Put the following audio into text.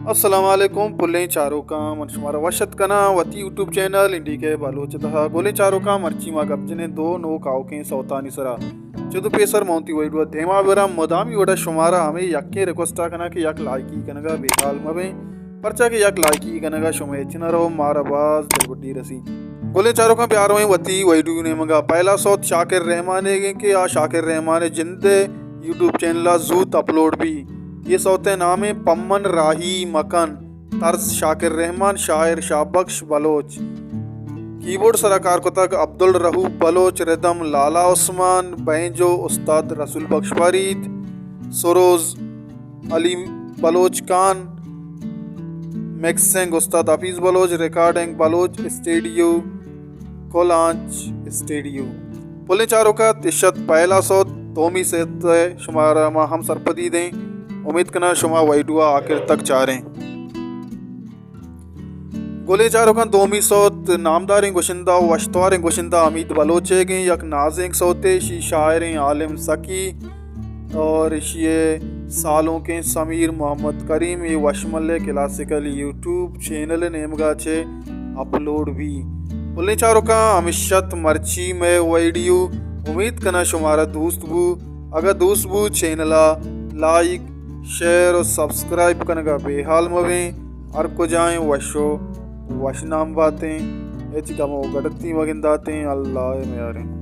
السلام علیکم پلیں چاروکاں، من شمارا وش ات کناں وتی یوٹیوب چینل انڈی کے بلوچ ءِ تہا۔ گلیں چاروکاں، مرچی ما گپ جنیں دو نوک آؤکیں سوتانی سرا۔ چد ءُ پیسر ما وتی ویڈیو ءَ دیما براں، مدامی وڑا شمارا ہمے یکیں ریکویسٹ ءَ کناں کہ یک لائکی کنگا بے حال مبیں، پرچا کہ یک لائکی کنگا شمئے ہچ نہ رو، مارا باز دلگڈی رسی۔ گلیں چاروکاں، بیارویں وتی ویڈیو نیمگا۔ پہلا سوت شاکر رحمان ئیگیں کہ آ شاکر رحمان ءِ جند ءِ یوٹیوب چینل ءَ زوت اپلوڈ بی۔ اے سوت ءِ نام ایں پمن راہی مکن۔ طرز شاکر رحمان، شاعر شاہ بخش بلوچ۔ کیبورڈ سرا کار کتگ عبدالرؤف بلوچ، ردم لالا عثمان، بینجو استاد رسول بخش فرید، سروز علی بلوچ خان، مکسنگ استاد حفیظ بلوچ، ریکارڈنگ بلوچ اسٹوڈیو، کلانچ اسٹوڈیو۔ پلیں چاروکاں، اش ات پہلا سوت، دومی سوت ءَ شمارا ما ہم سرپدی دیں۔ امید کناں شما ویڈیو ءَ آخر تک چاریں۔ گلیں چاروکاں، دومی سوت نامداریں گشندہ و وشتواریں گشندہ حمید بلوچ ئیگیں، یک نازینک سوتے، شی شاعریں عالم سکی اور شی سالونکیں سمیر محمد کریم، اے وشمل ءِ کلاسیکل یوٹیوب چینل ءِ نیمگا چہ اپلوڈ بی۔ پلیں چاروکاں، ہمیش ات مرچی مئے ویڈیو، امید کناں شمارا دوست بو۔ اگاں دوست بو، چینل ءَ لائک، شیئر و سبسکرائب کنگا بے حال مبیں۔ ہر کجائیں وش و وشنام باتیں، ہچ غم و گڑتی مگنداتیں۔ اللہ ءِ میاریں۔